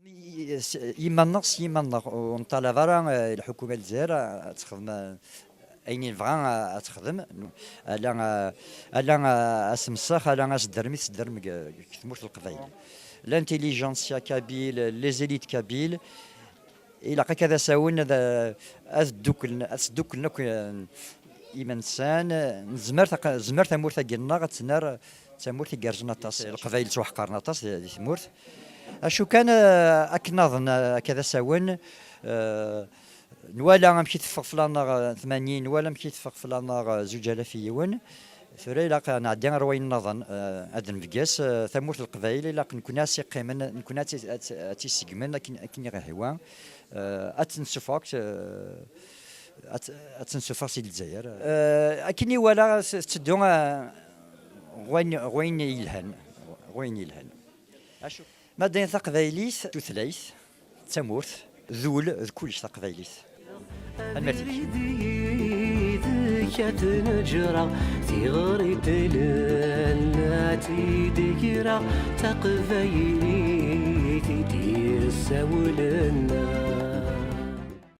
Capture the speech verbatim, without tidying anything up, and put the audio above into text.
Yemma-nneɣ s yemma-nneɣ, ur nṭalab ara, eh, lḥukuma n Lezzayer, eh, ad texdem, eh, ayen i nebɣa, eh, ad texdem. Ala, eh, ala, eh, asemsax, ala asderm i tesderm deg, deg tmurt n Leqbayel. L'intelligentsia kabyle, les élites kabyles, ilaq akka ad asawen ad, ad dduklen, ad sduklen akk, eh, iman-nsen. Nezmer taqa-, nezmer tamurt-agi-nneɣ ad tt-nerr d tamurt igerrzen aṭas. Leqbayel ttwaḥqaren aṭas di, di tmurt. Acu kan, eh, akken naḍen, eh, akka d asawen, eh, nwala amek i teffeɣ fell-aneɣ, eh, tmanyin, nwala amek i teffeɣ fell-aneɣ, eh, zuǧ alaf i yiwen. Tura ilaq ad nɛeddi ar wayen nniḍen, eh, ad nbegges, eh, tamurt n Leqbayel, ilaq nekni ad s-iqqimen, nekni ad tt-, ad tt-, ad tt-iseggmen akken, akken i ɣ-ihwa, eh, ad tt-nessufeɣ, eh, ad tt-, ad tt-nessufeɣ si Lezzayer. Eh, akken i walaɣ s-, tetteddu, eh, ɣwayen, ɣwayen yelhan, ɣwayen yelhan. Acu? Ma d ayen taqbaylit, tutlayt, d tamurt, d ul, d kullec taqbaylit. Tanemmirt-ik. Yid-k ad neǧreɣ tiɣri telen ad tt-id-greɣ, taqbaylit i d-yessawlen.